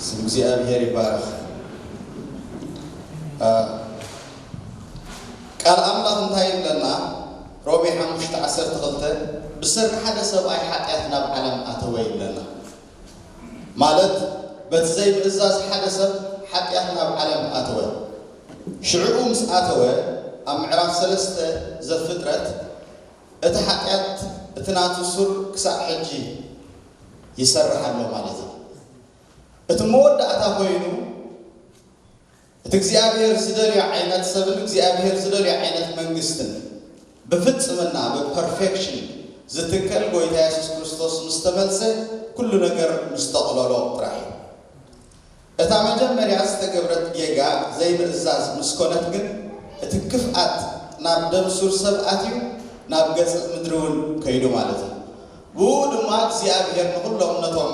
ስም እግዚኣብሔር ይባረኽ። ቃል ኣምላኽ እንታይ ይብለና? ሮሜ ሓሙሽተ ዓሰርተ ክልተ፣ ብሰሪ ሓደ ሰብኣይ ሓጢኣት ናብ ዓለም ኣተወ ይብለና። ማለት በቲ ዘይምእዛዝ ሓደ ሰብ ሓጢኣት ናብ ዓለም ኣተወ። ሽዕኡ ምስ ኣተወ፣ ኣብ ምዕራፍ ሰለስተ ዘፍጥረት፣ እቲ ሓጢኣት እቲ ናቱ ሱር ክሳዕ ሕጂ ይሰርሕ ኣሎ ማለት እዩ። እቲ መወዳእታ ኮይኑ እቲ እግዚኣብሔር ዝደልዮ ዓይነት ሰብን እግዚኣብሔር ዝደልዮ ዓይነት መንግስትን ብፍጽምና ብፐርፌክሽን ዝትከል ጎይታ የሱስ ክርስቶስ ምስ ተመልሰ ኩሉ ነገር ምስ ጠቕለሎ ጥራሕ እዩ። እታ መጀመርያ ዝተገብረት ጌጋ ዘይምእዛዝ ምስ ኮነት ግን እቲ ክፍኣት ናብ ደም ሱር ሰብ ኣትዩ ናብ ገጽ ምድሪ እውን ከይዱ ማለት እዩ። ብኡ ድማ እግዚኣብሔር ንኹሎም ነቶም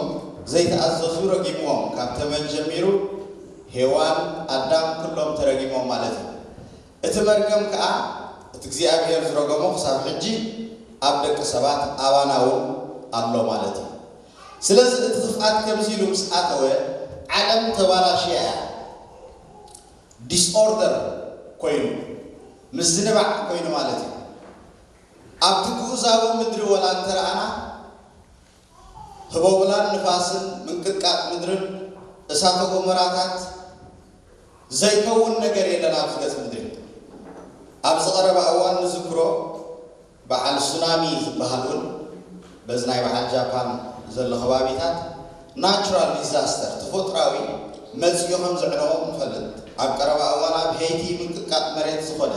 ዘይተኣዘዙ ረጊምዎም፣ ካብ ተመን ጀሚሩ ሄዋን ኣዳም ኩሎም ተረጊሞም ማለት እዩ። እቲ መርገም ከኣ እቲ እግዚኣብሔር ዝረገሞ ክሳብ ሕጂ ኣብ ደቂ ሰባት ኣባና እውን ኣሎ ማለት እዩ። ስለዚ እቲ ክፍኣት ከምዚ ኢሉ ምስ ኣተወ ዓለም ተባላሽያ እያ። ዲስኦርደር ኮይኑ፣ ምዝንባዕ ኮይኑ ማለት እዩ። ኣብቲ ግኡዛዊ ምድሪ ወላ እንተረኣና ህቦብላን ንፋስን ምንቅጥቃጥ ምድርን እሳተ ጎመራታት ዘይከውን ነገር የለን ኣብዚ ገጽ ምድሪ። ኣብዚ ቀረባ እዋን ንዝክሮ በዓል ሱናሚ ዝበሃል እውን በዚ ናይ በዓል ጃፓን ዘሎ ከባቢታት ናቹራል ዲዛስተር ተፈጥራዊ መጽዮ ከም ዘዕነዎም ንፈልጥ። ኣብ ቀረባ እዋን ኣብ ሄይቲ ምንቅጥቃጥ መሬት ዝኾነ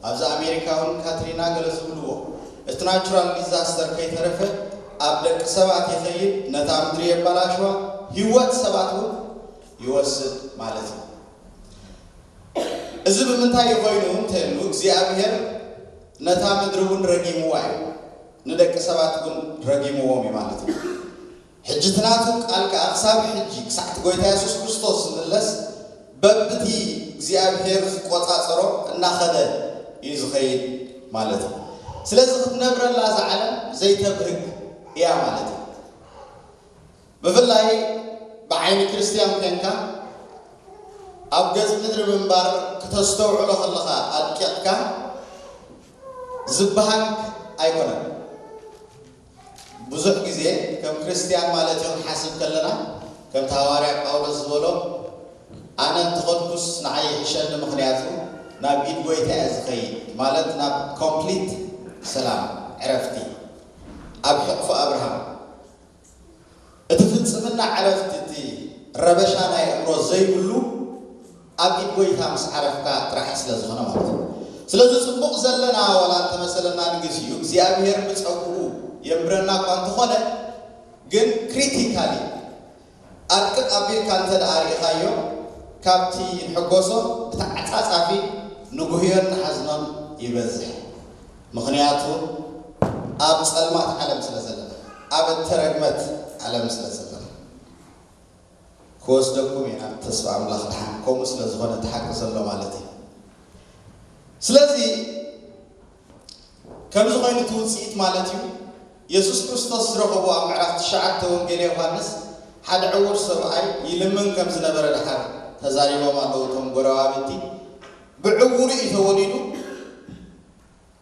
ኣብዚ ኣሜሪካ እውን ካትሪና ገለ ዝብልዎ እቲ ናቹራል ዲዛስተር ከይተረፈ ኣብ ደቂ ሰባት ይኸይድ፣ ነታ ምድሪ የባላሽዋ፣ ህይወት ሰባት እውን ይወስድ ማለት እዩ። እዚ ብምንታይ እዩ ኮይኑ እንተሉ እግዚኣብሔር ነታ ምድሪ እውን ረጊምዋ እዩ፣ ንደቂ ሰባት እውን ረጊምዎም እዩ ማለት እዩ። ሕጂ እቲ ናቱ ቃል ከዓ ክሳብ ሕጂ ክሳዕ እቲ ጎይታ የሱስ ክርስቶስ ዝምለስ በብቲ እግዚኣብሔር ዝቆጻጸሮ እናኸደ እዩ ዝኸይድ ማለት እዩ። ስለዚ ክትነብረላ እዛ ዓለም ዘይተብህግ እያ ማለት እዩ። ብፍላይ ብዓይኒ ክርስትያን ኮንካ ኣብ ገጽ ምድሪ ምንባር ክተስተውዕሎ ከለኻ ኣድቂቕካ ዝበሃግ ኣይኮነን። ብዙሕ ግዜ ከም ክርስትያን ማለት እዩ ክንሓስብ ከለና ከምቲ ሃዋርያ ጳውሎስ ዝበሎ ኣነ እንተኸድኩስ ንዓይ ይሕሸኒ፣ ምኽንያቱ ናብ ኢድ ጎይታ እየ ዝኸይድ ማለት ናብ ኮምፕሊት ሰላም ዕረፍቲ ኣብ ሕቕፎ ኣብርሃም እቲ ፍጽምና ዕረፍቲ፣ እቲ ረበሻ ናይ ኣእምሮ ዘይብሉ ኣብ ኢድ ጎይታ ምስ ዓረፍካ ጥራሕ ስለ ዝኾነ ማለት እዩ። ስለዚ ጽቡቕ ዘለና ዋላ እንተመሰለና ንግዜኡ እግዚኣብሔር ብጸግኡ የንብረና እኳ እንተኾነ ግን ክሪቲካሊ ኣድቅቕ ኣቢልካ እንተ ደኣ ርኢኻዮ ካብቲ ንሕጎሶ ብተዓጻጻፊ ንጉህዮን ንሓዝኖን ይበዝሕ። ምኽንያቱ ኣብ ጸልማት ዓለም ስለ ዘለና፣ ኣብ እተረግመት ዓለም ስለ ዘለና። ክወስደኩም ኢና ተስፋ ኣምላኽ ደሓን ከምኡ ስለ ዝኾነ እቲ ሓቂ ዘሎ ማለት እዩ። ስለዚ ከምዚ ኮይኑ እቲ ውፅኢት ማለት እዩ የሱስ ክርስቶስ ዝረኸቦ ኣብ ምዕራፍ ትሽዓተ ወንጌል ዮሃንስ ሓደ ዕውር ሰብኣይ ይልምን ከም ዝነበረ ደሓር ተዛሪቦም ኣለዉ እቶም ጎረባብቲ። ብዕውሩ እዩ ተወሊዱ።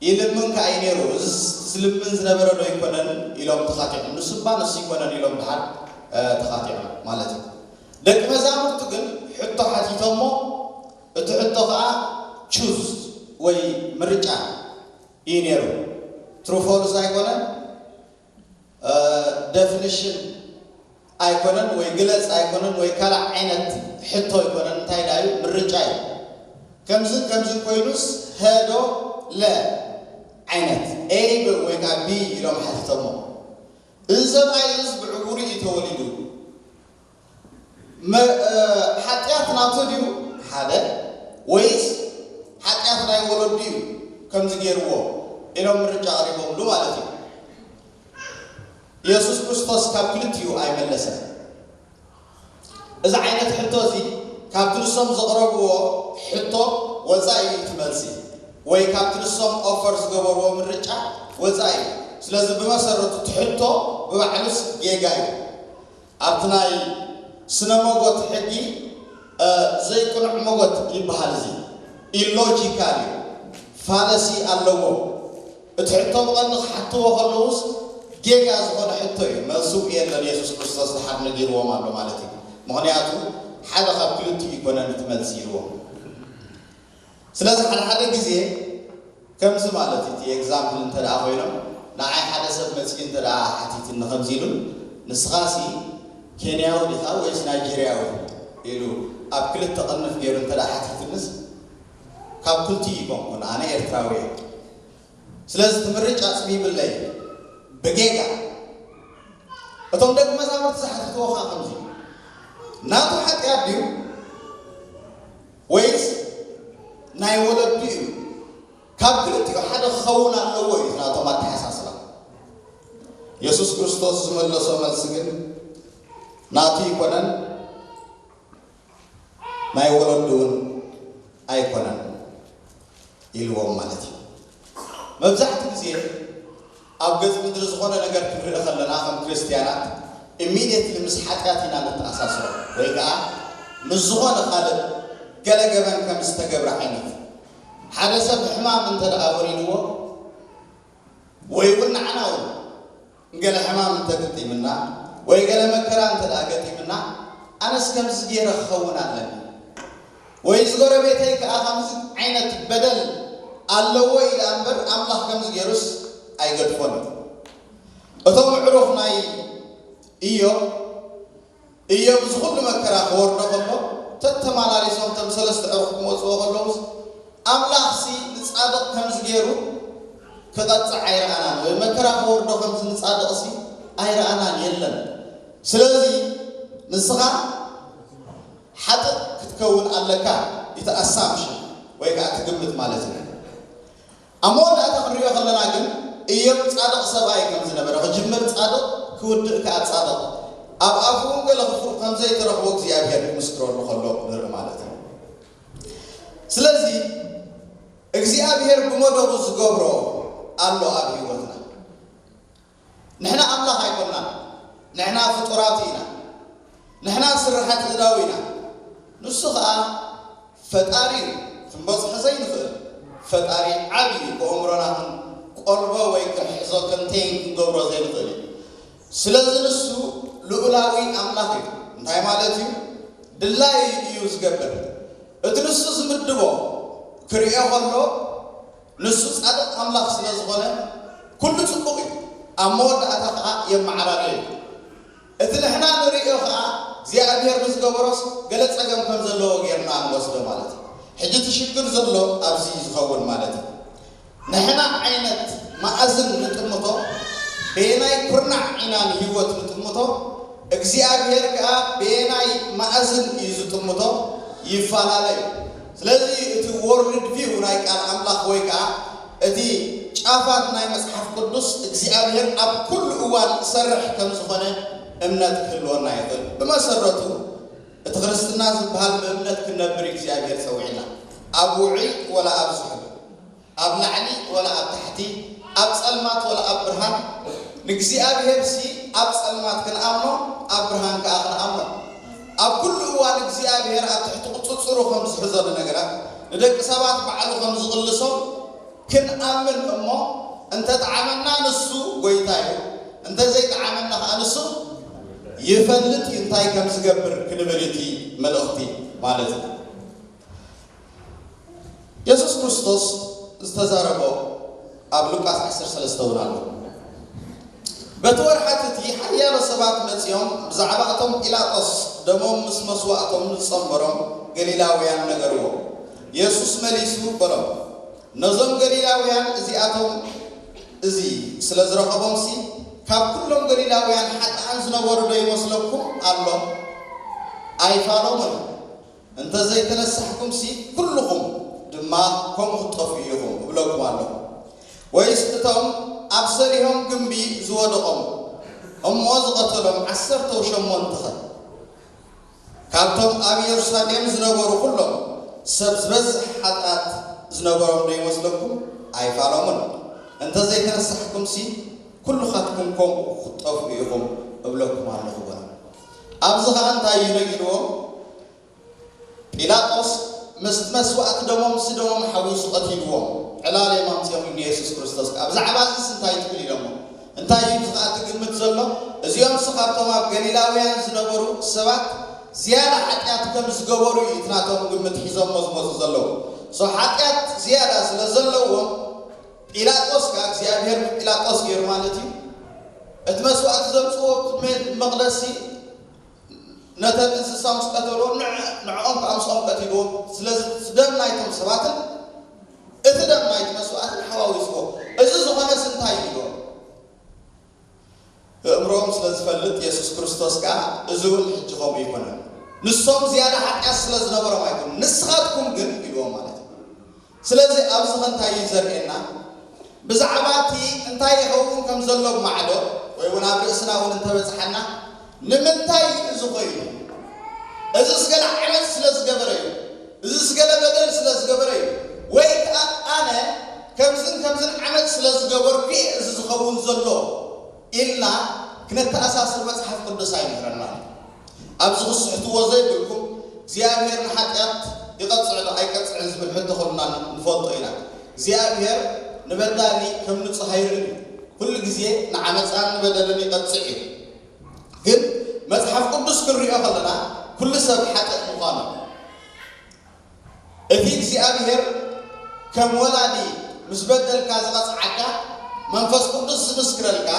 ይልምን ከኣ እዩ ነይሩ። እዚ ዝልምን ዝነበረ ዶ ኣይኮነን ኢሎም ተኻቲዖም። ንሱ እባ ንሱ ኣይኮነን ኢሎም ደሓር ተኻቲዖም ማለት እዩ። ደቂ መዛሙርቱ ግን ሕቶ ሓቲቶሞ፣ እቲ ሕቶ ከኣ ቹዝ ወይ ምርጫ እዩ ነይሩ። ትሩ ፎልስ ኣይኮነን፣ ደፍኒሽን ኣይኮነን ወይ ግለጽ ኣይኮነን ወይ ካልእ ዓይነት ሕቶ ኣይኮነን። እንታይ ዳዩ ምርጫ እዩ። ከምዝን ከምዝን ኮይኑስ ሀዶ ለ ዓይነት ኤ ወይ ከዓ ቢ ኢሎም ሓቲቶሞ። እዚ ሰብኣይ እዚ ብዕውሩ እዩ ተወሊዱ። ሓጢኣት ናቱ ድዩ ሓደ ወይስ ሓጢኣት ናይ ወለዱ እዩ ከምዚ ገይርዎ ኢሎም ምርጫ ቀሪቦምሉ ማለት እዩ። የሱስ ክርስቶስ ካብ ክልቲኡ ኣይመለሰን። እዚ ዓይነት ሕቶ እዚ ካብቲ ንሶም ዘቕረብዎ ሕቶ ወፃኢ እዩ እቲ መልሲ፣ ወይ ካብቲ ንሶም ኦፈር ዝገበርዎ ምርጫ ወፃኢ እዩ። ስለዚ ብመሰረቱ እቲ ሕቶ ብባዕሉስ ጌጋ እዩ። ኣብቲ ናይ ስነ መጎት ሕጊ ዘይቅኑዕ መጎት ይበሃል። እዚ ኢሎጂካል እዩ፣ ፋለሲ ኣለዎ። እቲ ሕቶ ብቐንዲ ክሓትዎ ከለውስ ጌጋ ዝኾነ ሕቶ እዩ። መልሱ የለን፣ የሱስ ክርስቶስ ድሓር ነጊርዎም ኣሎ ማለት እዩ። ምኽንያቱ ሓደ ካብ ክልቲኡ ይኮነን እቲ መልሲ ኢልዎም። ስለዚ ሓደ ሓደ ግዜ ከምዚ ማለት እዩ። እቲ ኤግዛምፕል እንተ ደኣ ኮይኖም ንዓይ ሓደ ሰብ መፅኡ እንተ ደኣ ሓቲትኒ ከምዚ ኢሉ፣ ንስኻሲ ኬንያዊ ዲኻ ወይስ ናይጀርያዊ ኢሉ ኣብ ክልተ ቅንፍ ገይሩ እንተ ደኣ ሓቲትንስ፣ ካብ ክልቲኡ ይኮንኩን፣ ኣነ ኤርትራዊ እየ። ስለዚ እቲ ምርጫ ፅም ይብለይ ብጌጋ። እቶም ደቂ መዛሙርቲ ዝሓትትዎ ከዓ ከምዚ እዩ፣ ናቱ ሓጢኣት ድዩ ወይስ ናይ ወለዱ እዩ? ካብ ክልቲኡ ሓደ ክኸውን ኣለዎ እዩ ናቶም ኣተሓሳስባ። የሱስ ክርስቶስ ዝመለሶ መልሲ ግን ናቱ ይኮነን ናይ ወለዱ እውን ኣይኮነን ኢልዎም ማለት እዩ። መብዛሕትኡ ግዜ ኣብ ገጽ ምድሪ ዝኾነ ነገር ክንርኢ ከለና ከም ክርስትያናት ኢሚድየትሊ ምስ ሓጢኣት ኢና ንተኣሳስሮ፣ ወይ ከዓ ምስ ዝኾነ ካልእ ገለ ገበን ከም ዝተገብረ ዓይነት። ሓደ ሰብ ሕማም እንተ ደኣ ወሪድዎ ወይ እውን ንዓና እውን ገለ ሕማም እንተገጢምና ወይ ገለ መከራ እንተ ደኣ ገጢምና፣ ኣነስ ከምዚ ገይረ ክኸውን ኣለኒ ወይ እዚ ጎረቤተይ ከኣ ከምዚ ዓይነት በደል ኣለዎ ኢላ እምበር ኣምላኽ ከምዚ ገይሩስ ኣይገድፎን እዩ። እቶም ኣዕሩኽ ናይ ኢዮብ፣ ኢዮብ እዚ ኩሉ መከራ ክወርዶ ከሎ ተተመላሊሶም እቶም ሰለስተ ኣዕሩኽ ክመጽዎ ከለውስ ኣምላኽሲ ንጻድቕ ከምዚ ገይሩ ክቐጽዕ ኣይረኣናን፣ ወይ መከራ ክወርዶ ከምዚ ንጻድቕሲ ኣይረኣናን የለን። ስለዚ ንስኻ ሓጥእ ክትከውን ኣለካ፣ እቲ ኣሳምሽን ወይ ከዓ ትግምት ማለት እዩ። ኣብ መወዳእታ ክንሪኦ ከለና ግን ኢዮብ ጻድቕ ሰብኣይ ከም ዝነበረ፣ ክጅምር ጻድቕ ክውድእ ከዓ ጻድቕ፣ ኣብ ኣፉ እውን ገለ ክፉእ ከም ዘይተረኽቦ እግዚኣብሔር ክምስክረሉ ከሎ ንርኢ ማለት እዩ። ስለዚ እግዚኣብሔር ብመደቡ ዝገብሮ ኣሎ ኣብ ህይወትና። ንሕና ኣምላኽ ኣይኮናን፣ ንሕና ፍጡራት ኢና፣ ንሕና ስርሓት እዳው ኢና። ንሱ ኸኣ ፈጣሪ እዩ፣ ክንበጽሖ ዘይንኽእል ፈጣሪ ዓቢ እዩ፣ ብኣእምሮና ክንቆልቦ ወይ ክንሕዞ ክንተይን ክንገብሮ ዘይንኽእል እዩ። ስለዚ ንሱ ልኡላዊ ኣምላኽ እዩ። እንታይ ማለት እዩ? ድላዩ እዩ ዝገብር። እቲ ንሱ ዝምድቦ ክርእዮ ከሎ ንሱ ጻድቕ ኣምላኽ ስለ ዝኾነ ኩሉ ጽቡቕ እዩ፣ ኣብ መወዳእታ ኸኣ የመዓራርዮ እዩ። እቲ ንሕና ንርእዮ ኸኣ እግዚኣብሔር ንዝገበሮስ ገለ ጸገም ከም ዘለዎ ጌርና ንወስዶ ማለት እዩ። ሕጂ እቲ ሽግር ዘሎ ኣብዚ እዩ ዝኸውን ማለት እዩ። ንሕና ዓይነት መኣዝን ንጥምቶ፣ በየናይ ኩርናዕ ኢና ንህይወት ንጥምቶ፣ እግዚኣብሔር ከኣ በየናይ መኣዝን እዩ ዝጥምቶ ይፈላለ እዩ። ስለዚ እቲ ወርልድ ቪው ናይ ቃል ኣምላኽ ወይ ከኣ እቲ ጫፋት ናይ መጽሓፍ ቅዱስ እግዚኣብሔር ኣብ ኩሉ እዋን ዝሰርሕ ከም ዝኾነ እምነት ክህልወና ይኽእል። ብመሰረቱ እቲ ክርስትና ዝበሃል ብእምነት ክንነብር እግዚኣብሔር ጸዊዕና። ኣብ ውዑይ ወላ ኣብ ዝሑል፣ ኣብ ላዕሊ ወላ ኣብ ታሕቲ፣ ኣብ ጸልማት ወላ ኣብ ብርሃን፣ ንእግዚኣብሔርሲ ኣብ ጸልማት ክንኣምኖ፣ ኣብ ብርሃን ከኣ ክንኣምኖ። ኣብ ኩሉ እዋን እግዚኣብሔር ኣብ ትሕቲ ቁጽጽሩ ከም ዝሕዘሉ ነገራት፣ ንደቂ ሰባት ባዕሉ ከም ዝቕልሶም ክንኣምን እሞ፣ እንተ ጠዓመና ንሱ ጎይታ እዩ፣ እንተ ዘይጠዓመና ከኣ ንሱ ይፈልጥ እዩ እንታይ ከም ዝገብር ክንብል እቲ መልእኽቲ ማለት እዩ። የሱስ ክርስቶስ ዝተዛረቦ ኣብ ሉቃስ ዓሰርተ ሰለስተ እውን ኣሎ። በቲ ወርሓት እቲ ሓያሎ ሰባት መጺኦም ብዛዕባ እቶም ጲላጦስ ደሞም ምስ መስዋእቶም ዝጸንበሮም ገሊላውያን ነገርዎ። የሱስ መሊሱ በሎም፣ ነዞም ገሊላውያን እዚኣቶም እዚ ስለ ዝረኸቦምሲ ካብ ኩሎም ገሊላውያን ሓጥኣን ዝነበሩ ዶ ይመስለኩም ኣሎ? ኣይፋሎምን። እንተ ዘይተነሳሕኩምሲ ኩልኹም ድማ ከምኡ ክትጠፍኡ ኢኹም እብለኩም ኣለኹ። ወይስ እቶም ኣብ ሰሊሆም ግምቢ ዝወደቖም እሞ ዝቐተሎም ዓሰርተው ሸሞንተኸ ካብቶም ኣብ የሩሳሌም ዝነበሩ ኩሎም ሰብ ዝበዝሕ ሓጢኣት ዝነበሮም ዶ ይመስለኩም? ኣይፋሎምን። እንተ ዘይተነሳሕኩምሲ ኩልኻትኩም ከምኡ ክትጠፍኡ ኢኹም እብለኩም ኣለኹ በሎም። ኣብዚ ኸዓ እንታይ እዩ ነጊርዎም? ጲላጦስ ምስቲ መስዋእቲ ደሞም፣ ምስ ደሞም ሓዊሱ ቀቲልዎም። ዕላል እዮም ኣምፅኦም ንየሱስ ክርስቶስ። ብዛዕባ እዚስ እንታይ ትብል ኢሎሞ? እንታይ እዩ እዚ ኸዓ ትግምት ዘሎ? እዚኦምስ ካብቶም ኣብ ገሊላውያን ዝነበሩ ሰባት ዝያዳ ሓጢኣት ከም ዝገበሩ እዩ እቲ ናቶም ግምት ሒዞሞ ዝመፁ ዘለዉ። ሶ ሓጢኣት ዝያዳ ስለ ዘለዎም፣ ጲላጦስ ከኣ እግዚኣብሔር ፒላጦስ ገይሩ ማለት እዩ። እቲ መስዋእቲ ዘምጽዎ መ-፣ መቕደሲ ነተን እንስሳ ምስ ቀተሎ ንዕ-፣ ንዕኦም ከኣ ምስኦም ቀቲልዎም። ስለዚ እቲ ደም ናይቶም ሰባትን እቲ ደም ናይቲ መስዋእትን ሓዋዊስዎ። እዚ ዝኾነስ እንታይ እዩ ኢልዎም? ኣእምሮኦም ስለ ዝፈልጥ የሱስ ክርስቶስ ከኣ እዚ እውን ሕጂ ከምኡ ኣይኮነን። ንሶም ዝያዳ ሓጢኣት ስለ ዝነበሮም ኣይኮኑን። ንስኻትኩም ግን ኢልዎም ማለት እዩ። ስለዚ ኣብዚ ኸ እንታይ እዩ ዘርእየና? ብዛዕባ እቲ እንታይ ይኸውን ከም ዘሎ ማዕዶ ወይ እውን ኣብ ርእስና እውን እንተበጽሓና ንምንታይ እዩ እዚ ኮይኑ? እዝስ ገለ ዓመት ስለ ዝገበረ እዩ። እዝስ ገለ በደል ስለ ዝገበረ እዩ። ወይ ከኣ ኣነ ከምዝን ከምዝን ዓመት ስለ ዝገበርኩ እየ እዚ ዝኸውን ዘሎ ኢልና ክነተኣሳስር መጽሓፍ ቅዱስ ኣይምህረናን እዩ። ኣብዚ ክስሕትዎ ዘይብልኩም እግዚኣብሔር ንሓጢኣት ይቐጽዕ ዶ ኣይቀጽዕን ዝብል ሕቶ ኩልና ንፈልጦ ኢና። እግዚኣብሔር ንበዳሊ ከም ንጹህ ኣይርእን እዩ። ኩሉ ግዜ ንዓመፃን ንበደልን ይቐጽዕ እዩ። ግን መጽሓፍ ቅዱስ ክንሪኦ ከለና ኩሉ ሰብ ሓጥእ ምዃኑ እቲ እግዚኣብሔር ከም ወላዲ ምስ በደልካ ዝቐጽዓካ መንፈስ ቅዱስ ዝምስክረልካ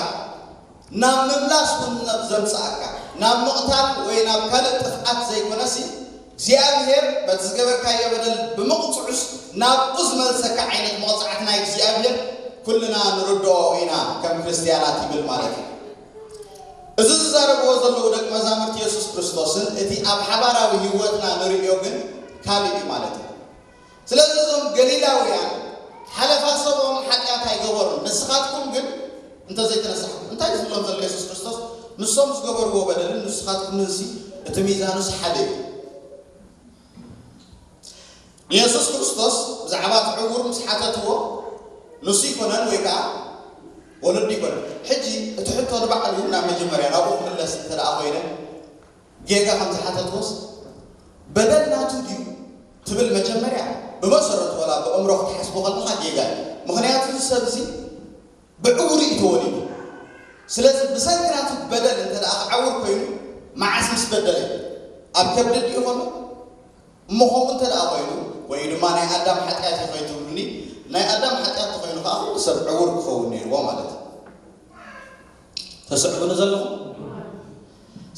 ናብ ምምላስ እውን ናብ ዘምጽኣካ ናብ ምቕታል ወይ ናብ ካልእ ጥፍኣት ዘይኮነሲ እግዚኣብሔር በቲ ዝገበርካዮ በደል ብምቕጽዑስ ናብኡ ዝመልሰካ ዓይነት መቕጻዕቲ ናይ እግዚኣብሔር ኩልና ንርድኦ ኢና ከም ክርስትያናት ይብል ማለት እዩ። እዚ ዝዛረብዎ ዘለዉ ደቂ መዛሙርቲ የሱስ ክርስቶስን እቲ ኣብ ሓባራዊ ህይወትና ንርእዮ ግን ካልእ እዩ ማለት እዩ። ስለዚ እዞም ገሊላውያን ሓለፋ ሰብኦም ሓጢኣት ኣይገበሩን፣ ንስኻትኩም ግን እንተዘይተነሳሕኩም። እንታይ ዝብሎም ዘሎ የሱስ ክርስቶስ? ንሶም ዝገበርዎ በደልን ንስኻትኩም ንሲ እቲ ሚዛኑስ ሓደ እዩ። ንየሱስ ክርስቶስ ብዛዕባ እቲ ዕውር ምስ ሓተትዎ ንሱ ይኮነን ወይ ከዓ ወለዱ ይኮነን። ሕጂ እቲ ሕቶ ንባዕሉ ናብ መጀመርያ ናብኡ ክምለስ እንተ ደኣ ኮይነ ጌጋ ከም ዝሓተትዎስ በደል ናቱ ድዩ ትብል መጀመርያ ብመሰረቱ ወላ ብእምሮ ክትሓስቦ ከለኻ ጌጋ እዩ። ምኽንያቱ እዚ ሰብ እዚ ብዕውሪ እዩ ተወሊዱ። ስለዚ ብሰንኪ ናቱ በደል እንተ ደኣ ክዓውር ኮይኑ መዓስ ምስ በደለ ኣብ ከብዲ ድዩ ኾሎ? እሞ ከምኡ እንተ ደኣ ኮይኑ ወይ ድማ ናይ ኣዳም ሓጢኣት እዩ ከይትብሉኒ፣ ናይ ኣዳም ሓጢኣት ተኮይኑ ከዓ ኩሉ ሰብ ዕውር ክኸውን ነይርዎ ማለት እዩ። ተስዕቡኒ ዘለኹም?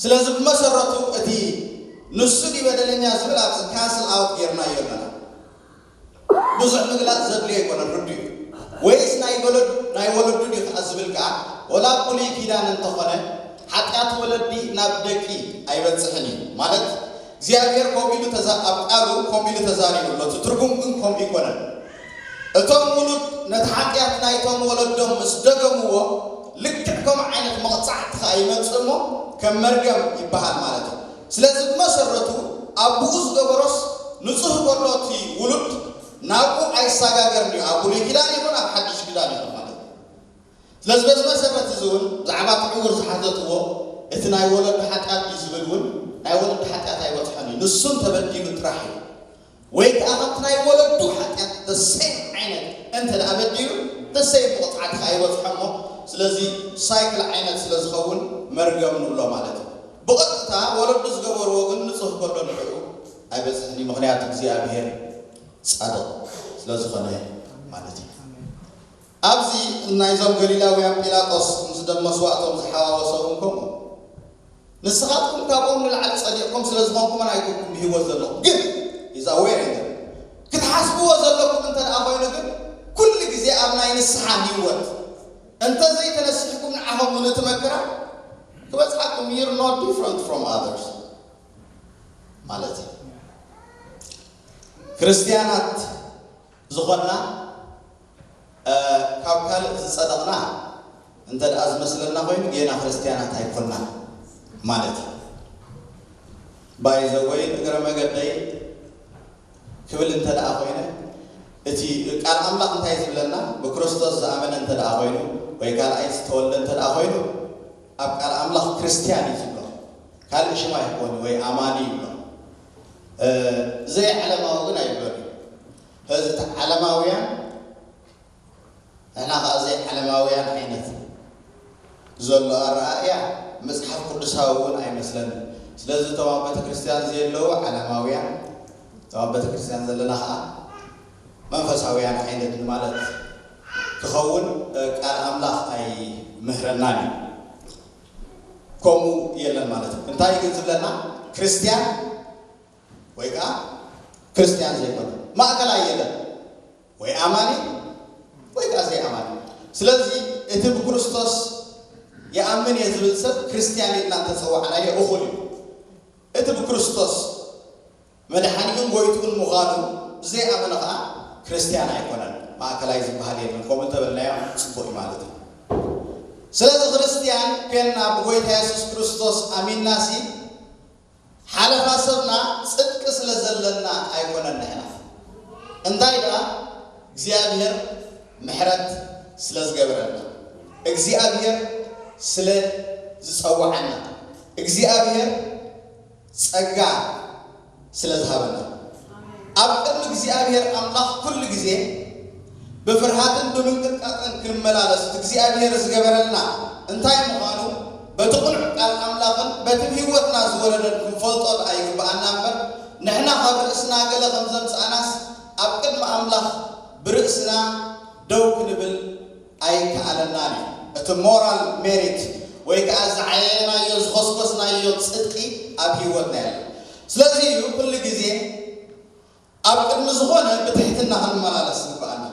ስለዚ ብመሰረቱ እቲ ንሱ ድዩ በደለኛ ዝብል ኣብዚ ካንስል ኣውት ጌርናዮ ኣለና። ብዙሕ ምግላጽ ዘድልዮ ኣይኮነን፣ ርዱእ እዩ። ወይስ ናይ ወለዱ፣ ናይ ወለዱ ድዩ ከኣ ዝብል ከኣ፣ ወላ ኣብ ብሉይ ኪዳን እንተኾነ፣ ሓጢኣት ወለዲ ናብ ደቂ ኣይበጽሕን እዩ። ማለት እግዚኣብሔር ከምኡ ኢሉ ተዛ-፣ ኣብ ቃሉ ከምኡ ኢሉ ተዛሪቡ ኣሎ። እቲ ትርጉም ግን ከምኡ ኣይኮነን። እቶም ውሉድ ነቲ ሓጢኣት ናይቶም ወለዶም ምስ ደገምዎ፣ ልክዕ ከምኡ ዓይነት መቕጻዕቲ ከኣ ይመጽእ እሞ ከም መርገም ይበሃል ማለት እዩ። ስለዚ ብመሰረቱ ኣቦኡ ዝገበሮስ ንጹህ ከሎ እቲ ውሉድ ናብኡ ኣይሰጋገርን እዩ። ኣብ ብሉይ ኪዳን ይኹን ኣብ ሓድሽ ኪዳን ይኹን ማለት እዩ። ስለዚ በዚ መሰረት እዚ እውን ብዛዕባ እቲ ዕውር ዝሓተትዎ እቲ ናይ ወለዱ ሓጢኣት እዩ ዝብል እውን ናይ ወለዱ ሓጢኣት ኣይበጽሖን እዩ። ንሱን ተበዲሉ ጥራሕ እዩ። ወይ ከኣ ከምቲ ናይ ወለዱ ሓጢኣት the same ዓይነት እንተ ደኣ በዲሉ the same መቕጻዕቲ ከኣ ይበጽሖ እሞ ስለዚ ሳይክል ዓይነት ስለ ዝኸውን መርገም ንብሎ ማለት እዩ። ብቐጥታ ወለዱ ዝገበርዎ ግን ንጹህ ከሎ ንዕኡ ኣይበጽሕን እዩ። ምኽንያቱ እግዚኣብሔር ጻድቕ ስለ ዝኾነ ማለት እዩ። ኣብዚ ናይዞም ገሊላውያን ጲላጦስ ምስ ደም መስዋእቶም ዝሓዋወሶ እውን ከምኡ ንስኻትኩም ካብኦም ንላዕሊ ጸዲቕኩም ስለ ዝኾንኩምን ኣይኮንኩም ብህይወት ዘለኹም። ግን is aware of them። ክትሓስብዎ ዘለኩም እንተ ደኣ ኮይኑ ግን ኩሉ ግዜ ኣብ ናይ ንስሓ ህይወት እንተ ዘይተነሲሕኩም ንዓኹም እውን እቲ መከራ ክበጽሓኩም። You're not different from others ማለት እዩ። ክርስትያናት ዝኾንና እ፣ ካብ ካልእ ዝጸደቕና እንተ ደኣ ዝመስለና ኮይኑ ጌና ክርስትያናት ኣይኮንና ማለት እዩ። ባይ ዘ ወይ እግረ መገደይ ክብል እንተ ደኣ ኮይነ እቲ ቃል ኣምላኽ እንታይ ዝብለና ብክርስቶስ ዝኣመነ እንተ ደኣ ኮይኑ ወይ ካልኣይ ዝተወልደ እንተ ደኣ ኮይኑ ኣብ ቃል ኣምላኽ ክርስትያን እዩ ዝብሎ። ካልእ ሽም ኣይኮኑ ወይ ኣማኒ ይብሎ። ዘይዓለማዊ ግን ኣይብሎን እዩ። እዚ ዓለማውያን ንሕና ከዓ ዘይዓለማውያን ዓይነት ዘሎ ኣረኣእያ መፅሓፍ ቅዱሳዊ እውን ኣይመስለንን። ስለዚ እቶም ኣብ ቤተክርስትያን ዘየለዉ ዓለማውያን፣ እቶም ኣብ ቤተክርስትያን ዘለና ከዓ መንፈሳውያን ዓይነት ማለት ክኸውን ቃል ኣምላኽ ኣይምህረናን እዩ። ከምኡ የለን ማለት እዩ። እንታይ ግን ዝብለና? ክርስትያን ወይ ከዓ ክርስትያን ዘይኮነ ማእከላይ የለን። ወይ ኣማኒ ወይ ከዓ ዘይኣማኒ። ስለዚ እቲ ብክርስቶስ ይኣምን እየ ዝብል ሰብ ክርስትያን ኢልና እንተፀዋዕናዮ እኹል እዩ። እቲ ብክርስቶስ መድሓኒኡን ጎይትኡን ምዃኑ ዘይኣመነ ከዓ ክርስትያን ኣይኮነን። ማእከላይ ዝበሃል የለን። ከምኡ እንተበልናዮ ፅቡቅ እዩ ማለት እዩ። ስለዚ ክርስትያን ኬንና ብጎይታ የሱስ ክርስቶስ ኣሚንናሲ ሓለፋ ሰብና ጽድቂ ስለ ዘለና ኣይኮነን። ንሕና እንታይ ደኣ እግዚኣብሔር ምሕረት ስለ ዝገበረና፣ እግዚኣብሔር ስለ ዝጸዋዓና፣ እግዚኣብሔር ጸጋ ስለ ዝሃበና፣ ኣብ ቅድሚ እግዚኣብሔር ኣምላኽ ኩሉ ግዜ ብፍርሃትን ብምንቅጥቃጥን ክንመላለስ እቲ እግዚኣብሔር ዝገበረልና እንታይ ምዃኑ በቲ ቅኑዕ ቃል ኣምላኽን በቲ ብህይወትና ዝወረደን ክንፈልጦ ደኣ ይግብኣና እምበር፣ ንሕና ካብ ርእስና ገለ ከም ዘምጽኣናስ ኣብ ቅድሚ ኣምላኽ ብርእስና ደው ክንብል ኣይከኣለናን እዩ። እቲ ሞራል ሜሪት ወይ ከኣ ዝዓየናዮ ዝኸስከስናዮ ጽድቂ ኣብ ህይወትና የለን። ስለዚ እዩ ኩሉ ግዜ ኣብ ቅድሚ ዝኾነ ብትሕትና ክንመላለስ ዝግብኣና።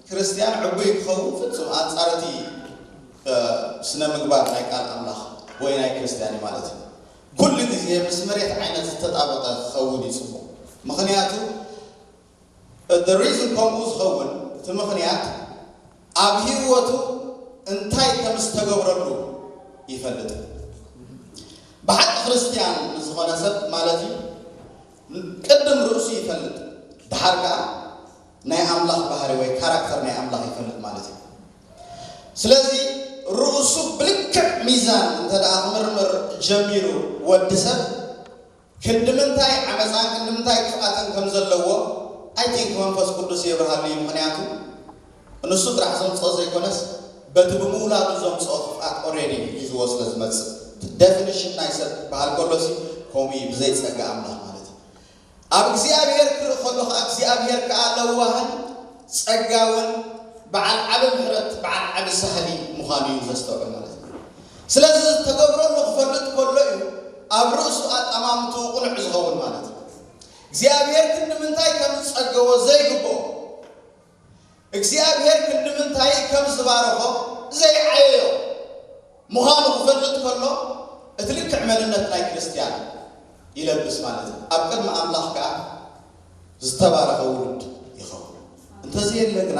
ክርስትያን ዕቡይ ክኸውን ፍጹም ኣንጻር እቲ ስነ ምግባር ናይ ቃል ኣምላኽ ወይ ናይ ክርስትያን እዩ ማለት እዩ። ኩሉ ግዜ ምስ መሬት ዓይነት ዝተጣበቐ ክኸውን እዩ ጽቡቕ። ምኽንያቱ the reason ከምኡ ዝኸውን እቲ ምኽንያት ኣብ ህይወቱ እንታይ ከም ዝተገብረሉ ይፈልጥ። ብሓቂ ክርስትያን ዝኾነ ሰብ ማለት እዩ ቅድም ርእሱ ይፈልጥ፣ ድሓር ከዓ ናይ ኣምላኽ ባህሪ ወይ ካራክተር ናይ ኣምላኽ ይፈልጥ ማለት እዩ። ስለዚ ርእሱ ብልክዕ ሚዛን እንተ ደኣ ክምርምር ጀሚሩ ወዲ ሰብ ክንዲ ምንታይ ዓመፃን ክንዲ ምንታይ ክፍኣትን ከም ዘለዎ I think መንፈስ ቅዱስ የብርሃሉ እዩ። ምኽንያቱ ንሱ ጥራሕ ዘምፅኦ ዘይኮነስ በቲ ብምውላዱ ዘምፅኦ ክፍኣት ኦሬዲ ሒዝዎ ስለ ዝመፅእ እቲ ደፊኒሽን ናይ ሰብ ክበሃል ከሎሲ ከምኡ እዩ ብዘይ ፀጋ ኣምላኽ ማለት እዩ። ኣብ እግዚኣብሔር ክርኢ ከሎ ከዓ እግዚኣብሔር ከዓ ለዋህን ጸጋውን በዓል ዓቢ ምሕረት በዓል ዓቢ ሳህሊ ምዃኑ እዩ ዘስተውዕል ማለት እዩ። ስለዚ ዝተገብረሉ ክፈልጥ ከሎ እዩ ኣብ ርእሱ ኣጠማምትኡ ቅኑዕ ዝኸውን ማለት እዩ። እግዚኣብሔር ክንዲ ምንታይ ከም ዝጸገቦ ዘይግብኦ እግዚኣብሔር ክንዲ ምንታይ ከም ዝባረኾ ዘይዓየዮ ምዃኑ ክፈልጥ ከሎ እቲ ልክዕ መንነት ናይ ክርስትያን ይለብስ ማለት እዩ። ኣብ ቅድሚ ኣምላኽ ከኣ ዝተባረኸ ውሉድ ይኸውን። እንተዘየለ ግና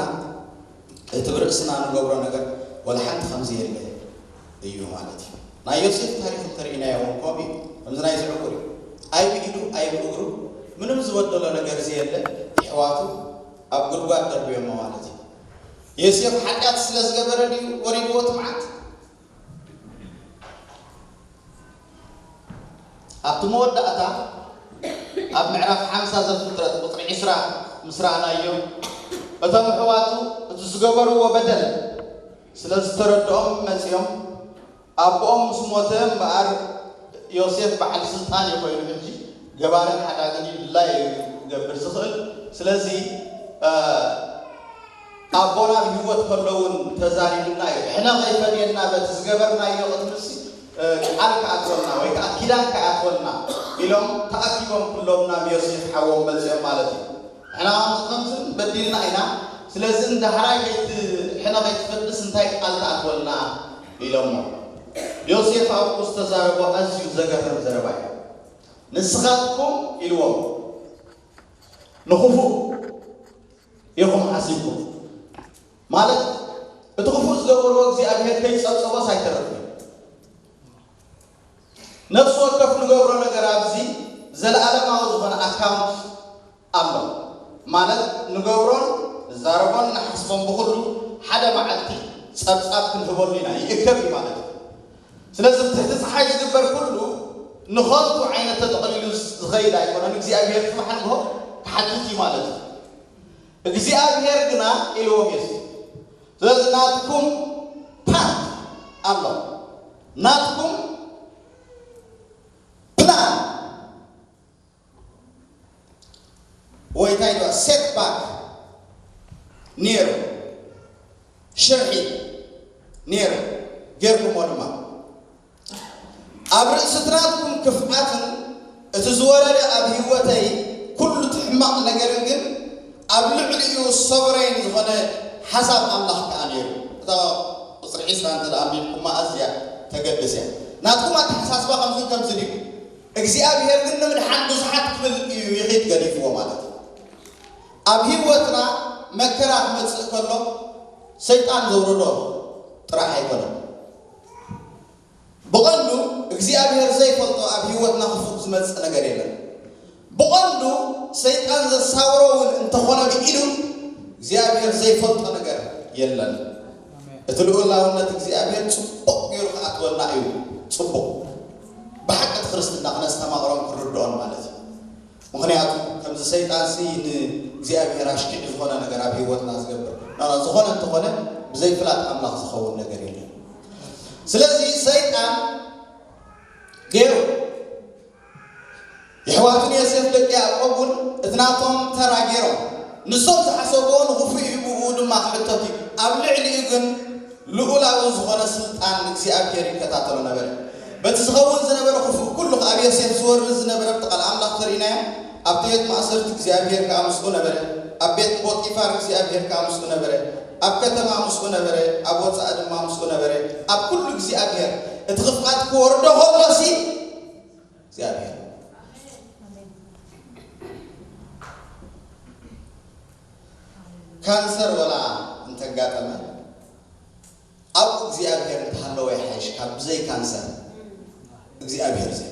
እቲ ብርእስና ንገብሮ ነገር ወላ ሓንቲ ከም ዘየለ እዩ ማለት እዩ። ናይ ዮሴፍ ታሪኽ እንተርኢናዮ እውን ከምኡ እዩ። ከምዚ ናይ ዝዕቁር እዩ። ኣይ ብኢዱ ኣይ ብእግሩ ምንም ዝበደሎ ነገር ዘየለ የሕዋቱ ኣብ ጉድጓድ ደርብዮሞ ማለት እዩ። ዮሴፍ ሓጢኣት ስለ ዝገበረ ድዩ ወሪድዎ እቲ መዓት? ኣብቲ መወዳእታ ኣብ ምዕራፍ ሓምሳ ዘፍጥረት ቁፅሪ ዒስራ ምስ ረኣናዮ እቶም ኣሕዋቱ እቲ ዝገበርዎ በደል ስለ ዝተረድኦም መፂኦም ኣቦኦም ምስ ሞተ እምበኣር ዮሴፍ በዓል ስልጣን እዩ ኮይኑ ሕጂ ገባርን ሓዳግን እዩ ድላዩ እዩ ክገብር ዝኽእል። ስለዚ ኣቦና ብህይወት ከሎ እውን ተዛሪቡና እዩ። ሕነ ከይፈድየና በቲ ዝገበርናዮ ቅድምሲ ቃል ክኣትወልና ወይ ከዓ ኪዳን ክኣትወልና ኢሎም ተኣኪቦም ኩሎም ናብ ዮሴፍ ሓዎም መፅኦም ማለት እዩ። ሕና ከምዝን በዲልና ኢና። ስለዚ ንዳሕራይ ከይት- ሕነ ከይትፈድስ እንታይ ቃል ትኣትወልና ኢሎሞ። ዮሴፍ ኣብኡ ዝተዛረቦ ኣዝዩ ዘገርም ዘረባ እዩ። ንስኻትኩም ኢልዎም ንኽፉእ ኢኹም ሓሲብኩም። ማለት እቲ ክፉእ ዝገበርዎ እግዚኣብሔር ከይጸብጸቦስ ኣይተረፍን። ነፍሲ ወከፍ ንገብሮ ነገር ኣብዚ ዘለኣለማዊ ዝኾነ ኣካውንት ኣሎ። ማለት ንገብሮን ንዛረቦን ንሓስቦን ብኹሉ ሓደ መዓልቲ ጸብጻብ ክንህበሉ ኢና፣ ይእከብ እዩ ማለት እዩ። ስለዚ ብትሕቲ ጸሓይ ዝግበር ኩሉ ንኸንቱ ዓይነት ተጠቕሊሉ ዝኸይድ ኣይኮነን። እግዚኣብሔር ክመሓልጎ ክሓትት እዩ ማለት እዩ። እግዚኣብሔር ግና ኢልዎም የሱ፣ ስለዚ ናትኩም ፓርት ኣሎ፣ ናትኩም ፕላን ወይ እንታይ ይበሃል፣ ሴት ባክ ነይሩ፣ ሽርሒ ነይሩ፣ ጌርኩሞ ድማ። ኣብ ርእሲ ትናትኩም ክፍኣትን እቲ ዝወረደ ኣብ ህይወተይ ኩሉ እቲ ሕማቕ ነገርን ግን ኣብ ልዕሊኡ ሶቨረይን ዝኾነ ሓሳብ ኣምላኽ ከኣ ነይሩ። እታ ቁጽሪ ዒስራ እንተ ደኣ ኣንቢብኩማ ኣዝያ ተገድስ እያ። ናትኩም ኣተሓሳስባ ከምዚ ከምዚ ድዩ? እግዚኣብሔር ግን ንምድሓን ብዙሓት ክብል እዩ ይኺድ ገዲፍዎ ማለት እዩ። ኣብ ህይወትና መከራ ክመጽእ ከሎ ሰይጣን ዘውርዶ ጥራሕ ኣይኮነን። ብቐንዱ እግዚኣብሔር ዘይፈልጦ ኣብ ህይወትና ክፉእ ዝመጽእ ነገር የለን። ብቐንዱ ሰይጣን ዘሳውሮ እውን እንተኾነ ብኢዱ እግዚኣብሔር ዘይፈልጦ ነገር የለን። እቲ ልዑላውነት እግዚኣብሔር ጽቡቕ ገይሩ ክኣትወና እዩ። ጽቡቕ ብሓቂ እቲ ክርስትና ክነስተማቕሮን ክንርድኦን ማለት እዩ። ምኽንያቱ ከምዚ ሰይጣንሲ ንእግዚኣብሔር ኣሽኪዕ ዝኾነ ነገር ኣብ ህይወትና ዝገብር ናና ዝኾነ እንተኾነ ብዘይፍላጥ ኣምላኽ ዝኸውን ነገር የለን። ስለዚ ሰይጣን ገይሩ የሕዋቱን ዮሴፍ ደቂ ያዕቆብ እውን እቲ ናቶም ተራ ገይሮም ንሶም ዝሓሰብዎ ንኽፉእ እዩ፣ ብኡ ድማ ክሕተት እዩ። ኣብ ልዕሊኡ ግን ልኡላዊ ዝኾነ ስልጣን እግዚኣብሔር ይከታተሎ ነበረ። በቲ ዝኸውን ዝነበረ ክፉእ ኩሉ ኣብ ዮሴፍ ዝወርድ ዝነበረ ብቲ ቃል ኣምላኽ ተርእናዮ። ኣብቲ ቤት ማእሰርቲ እግዚኣብሔር ከኣ ምስኡ ነበረ። ኣብ ቤት ፖጢፋር እግዚኣብሔር ከኣ ምስኡ ነበረ። ኣብ ከተማ ምስኡ ነበረ፣ ኣብ ወጻኢ ድማ ምስኡ ነበረ። ኣብ ኩሉ እግዚኣብሔር እቲ ክፍኣት ክወርዶ ከሎሲ እግዚኣብሔር ካንሰር ወላ እንተጋጠመ ኣብኡ እግዚኣብሔር እንተሃለወ ይሓይሽ ካብ ብዘይ ካንሰር እግዚኣብሔር ዘይብሉ።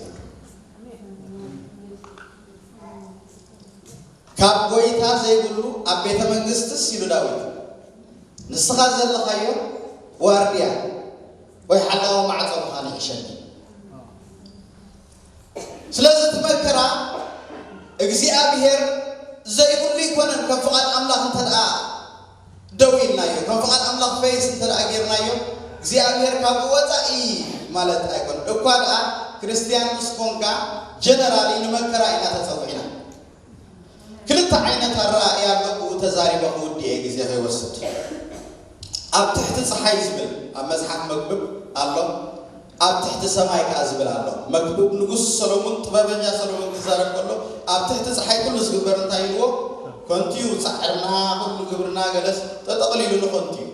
ካብ ጎይታ ዘይብሉ ኣብ ቤተ መንግስትስ ኢሉ ዳዊት ንስኻ ዘለኻዮ ዋርድያ ወይ ሓላዊ ማዕጾ ምዃን ይሕሸኒ። ስለዚ እቲ መከራ እግዚኣብሔር ዘይብሉ ኣይኮነን። ከም ፍቓድ ኣምላኽ እንተ ደኣ ደው ኢልናዮ፣ ከም ፍቓድ ኣምላኽ ፈይስ እንተ ደኣ ጌርናዮ እግዚኣብሔር ካብኡ ወፃኢ ማለት ኣይኮነን። እኳ ደኣ ክርስትያን ምስ ኮንካ ጀነራሊ ንመከራ ኢና ተፀዊዕና። ክልተ ዓይነት ኣረኣእያ ኣሎ። ብኡ ተዛሪበ ክውድእ እየ ግዜ ከይወስድ። ኣብ ትሕቲ ፀሓይ ዝብል ኣብ መፅሓፍ መክብብ ኣሎ፣ ኣብ ትሕቲ ሰማይ ከዓ ዝብል ኣሎ። መክብብ ንጉስ ሰሎሙን ጥበበኛ ሰሎሙን ክዛረብ ከሎ ኣብ ትሕቲ ፀሓይ ኩሉ ዝግበር እንታይ ኢልዎ? ከንቱ እዩ ፃዕርና ኩሉ ግብርና ገለስ ጠጠቕሊሉ ንኸንቱ እዩ።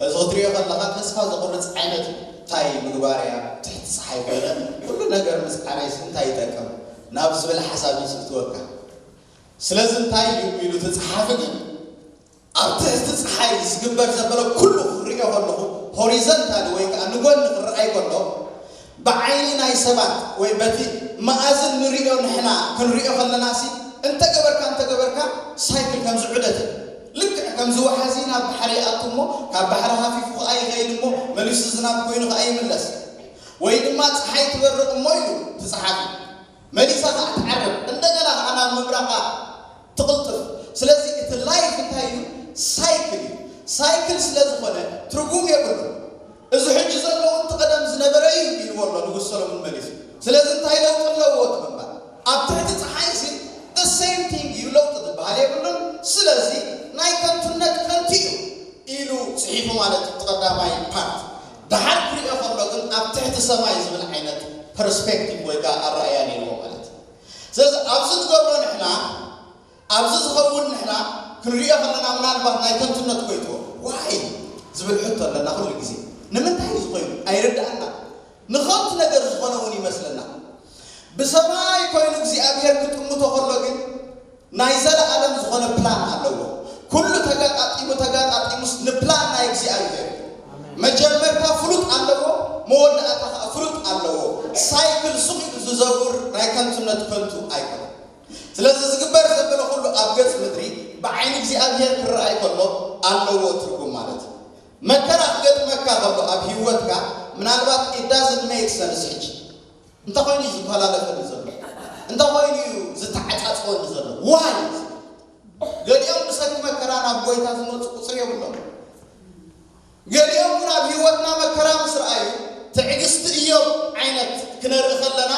እዚ ክትሪኦ ከለኻ ተስፋ ዘቑርፅ ዓይነት እንታይ ምግባር እያ ትሕቲ ፀሓይ ኮይነ ኩሉ ነገር ምፅዓረይስ እንታይ ይጠቅም ናብ ዝብል ሓሳብ እዩ ዝእትወካ። ስለዚ እንታይ እዩ ኢሉ እቲ ፀሓፊ ግን ኣብ ትሕቲ ፀሓይ ዝግበር ዘበለ ኩሉ ክሪኦ ከለኹ ሆሪዘንታሊ ወይ ከዓ ንጎኒ ክረኣይ ከሎ ብዓይኒ ናይ ሰባት ወይ በቲ መኣዝን ንሪኦ ንሕና ክንሪኦ ከለና ሲ እንተገበርካ እንተገበርካ ሳይክል ከምዚ ዑደት ልክዕ ከምዚ ወሓዚ ናብ ባሕሪ ይኣቱ እሞ ካብ ባሕሪ ሃፊፉ ከዓ ይኸይድ እሞ መሊሱ ዝናብ ኮይኑ ከዓ ይምለስ ወይ ድማ ፀሓይ ትበርቕ እሞ ኢሉ እቲ ፀሓፊ መሊሳ ከዓ ትዓርብ እንደገና ከዓ ናብ ምብራቓ ትቕልጥፍ። ስለዚ እቲ ላይፍ እንታይ እዩ? ሳይክል እዩ። ሳይክል ስለ ዝኾነ ትርጉም የብሉን። እዚ ሕጂ ዘሎ እውን እቲ ቀደም ዝነበረ እዩ ኢልዎ ኣሎ ንጉስ ሰሎሙን መሊሱ። ስለዚ እንታይ ለውጢ ኣለዎ እቲ ምንባር? ኣብ ትሕቲ ፀሓይ ሲ the same thing እዩ፣ ለውጢ ዝበሃል የብሉን። ስለዚ ናይ ከንቱነት ከንቱ እዩ ኢሉ ፅሒፉ ማለት እዩ። ቀዳማይ ፓርት ደሓር ክሪኦ ከሎ ግን ኣብ ትሕቲ ሰማይ ዝብል ዓይነት ፐርስፔክቲቭ ወይ ከዓ ኣረኣያ ነይርዎ ማለት እዩ። ስለዚ ኣብዚ ንገብሮ ንሕና ኣብዚ ዝኸውን ንሕና ክንሪኦ ከለና ምናልባት ናይ ከንቱነት ኮይትዎ ዋይ ዝብል ሕቶ ኣለና ኩሉ ግዜ። ንምንታይ እዩ ዝኾይኑ ኣይርድኣና። ንኸንቱ ነገር ዝኾነ እውን ይመስለና። ብሰማይ ኮይኑ እግዚኣብሔር ክጥምቶ ከሎ ግን ናይ ዘለኣለም ዝኾነ ፕላን ኣለዎ። ኩሉ ተጋጣጢሙ ተጋጣጢሙስ ንፕላን ናይ እግዚኣብሔር መጀመርታ ፍሉጥ ኣለዎ፣ መወዳእታ ከዓ ፍሉጥ ኣለዎ። ሳይክል ሱቕ ኢሉ ዝዘውር ናይ ከንቱነት ከንቱ ኣይኮነን። ስለዚ ዝግበር ዘበለ ኩሉ ኣብ ገጽ ምድሪ ብዓይኒ እግዚኣብሔር ክረኣይ ከሎ ኣለዎ ትርጉም ማለት እዩ። መከራ ክገጥመካ ከሎ ኣብ ህይወትካ ምናልባት it doesn't make sense ሕጂ እንታይ ኮይኑ እዩ ዝኮላለፈኒ ዘሎ? እንታይ ኮይኑ እዩ ዝተዓጻጽወኒ ዘሎ? ዋይ? ገሊኦም ብሰንኪ መከራ ናብ ጎይታ ዝመፁ ቁፅሪ የብሎም። ገሊኦም እውን ኣብ ህይወትና መከራ ምስ ረኣዩ፣ ትዕግስቲ እዮም ዓይነት ክነርኢ ከለና፣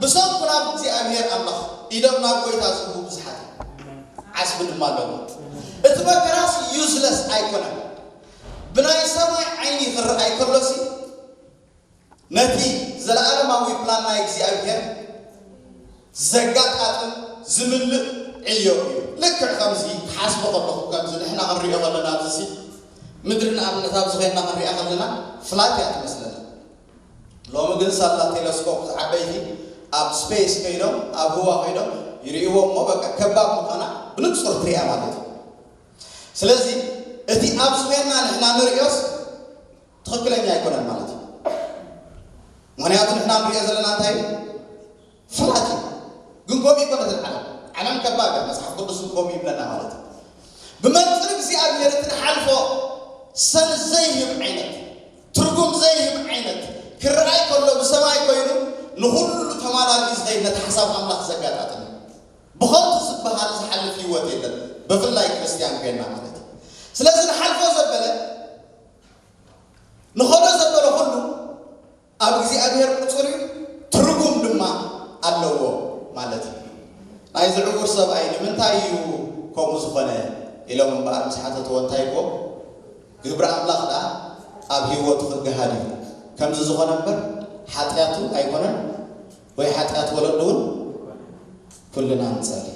ብሰንኩ ናብ እግዚኣብሔር ኣምላኽ ኢዶም ናብ ጎይታ ዝህቡ ብዙሓት እዮም። ዓስቢ ድማ ኣለዎም። እቲ መከራስ ዩዝለስ ኣይኮነን። ብናይ ሰማይ ዓይኒ ክረኣይ ከሎሲ፣ ነቲ ዘለኣለማዊ ፕላን ናይ እግዚኣብሔር ዘጋጣጥም ዝምልእ ዕዮ እዩ። ልክዕ ከምዚ ክሓስቦ ከለኹ፣ ከምዚ ንሕና ክንሪኦ ከለና፣ ኣብዚ ምድሪ ንኣብነት ኣብዚ ኮይንና ክንሪኣ ከለና ፍላት እያ ትመስለና። ሎሚ ግን ሳላ ቴለስኮፕ ዝዓበይቲ ኣብ ስፔስ ከይዶም፣ ኣብ ህዋ ከይዶም ይርእይዎ እሞ፣ በቃ ከባብ ምዃና ብንጹር ትሪኣ ማለት እዩ። ስለዚ እቲ ኣብዚ ኮይንና ንሕና ንርእዮስ ትኽክለኛ ኣይኮነን ማለት እዩ። ምኽንያቱ ንሕና ንሪኦ ዘለና እንታይ እዩ? ፍላት እዩ። ግን ከምኡ ይኮነትን ዓለም። ዓለም ከባድ እያ፣ መጽሓፍ ቅዱስ እውን ከምኡ ይብለና ማለት እዩ። ብመንጽር እግዚኣብሔር እቲ ንሓልፎ ሰንስ ዘይህብ ዓይነት፣ ትርጉም ዘይህብ ዓይነት ክረኣይ ከሎ፣ ብሰማይ ኮይኑ ንኹሉ ተማላሊኡ ዝኸይድ፣ ነቲ ሓሳብ ኣምላኽ ዘጋጣጥም፣ ብኸንቱ ዝበሃል ዝሓልፍ ህይወት የለን። ብፍላይ ክርስትያን ኮይንና ማለት እዩ። ስለዚ ንሓልፎ ዘበለ፣ ንኸዶ ዘበለ ኩሉ ኣብ እግዚኣብሔር ቁጽሪ ትርጉም ድማ ኣለዎ ማለት እዩ። ናይዚ ዕውር ሰብኣይ ንምንታይ እዩ ከምኡ ዝኾነ ኢሎም እምበኣር ምስ ሓተትዎ፣ እንታይ ኢልዎ? ግብሪ ኣምላኽ ደኣ ኣብ ህይወቱ ክገሃድ እዩ። ከምዚ ዝኾነ እምበር ሓጢኣቱ ኣይኮነን፣ ወይ ሓጢኣት ወለዱ እውን ኩልና ንጸሊ።